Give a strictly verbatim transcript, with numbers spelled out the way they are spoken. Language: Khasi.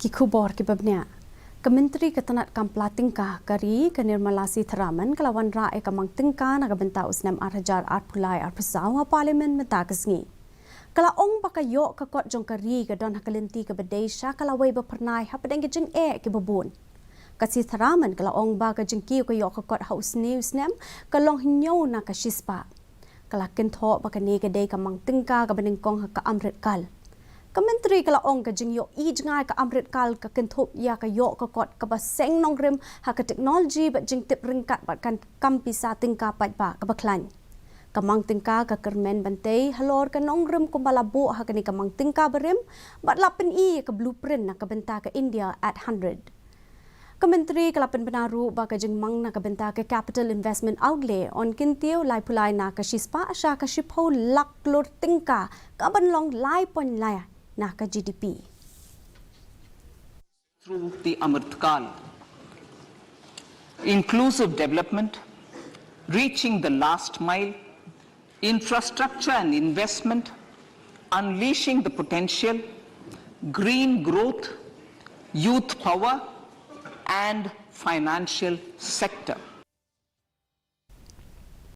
Ki khubor kiba bniah. Ka Myntri ka tnad kam pla tyngka ka ri ka Nirmala Sitharaman ka la wanrah ïa ka mang tyngka na ka bynta u snem ar hajar arphew lai arphew saw ha Parliament mynta ka sngi. Ka la ong ba ka ïoh ka kot jong ka ri ka don ha ka lynti kaba dei sha ka lawei ba phyrnai hapdeng ka jingeh kiba bun. Ka Sitharaman ka la ong ba ka jingkiew ka ïoh ka kot ha u snem u snem ka long hynñiew na ka shispah. Ka la kynthoh ba kane ka dei ka mang tyngka kaba nyngkong ha ka amrit kal. Ka Myntri ka la ong ka jingïohi jngai ka amrit kal ka kynthup ïa ka ïoh ka kot kaba seng nongrim ha ka technology bad jingtip ryngkat bad kan kam pisa tyngka paidbah kaba khlaiñ. Ka mang tyngka ka kyrmen ban tei halor ka nongrim kumba la buh ha kane ka mang tyngka barim bad la pyni ïa ka blueprint na ka bynta ka India at hundred. Ka Myntri ka la pynbna ruh ba ka jingmang na ka bynta ka capital investment outlay yn kyntiew laiphew lai na ka shispah sha ka shiphew lak klur tyngka kaban long lai point lai na ka G D P. Through the Amrit Kal. Inclusive development, reaching the last mile, infrastructure and investment, unleashing the potential, green growth, youth power, and financial sector.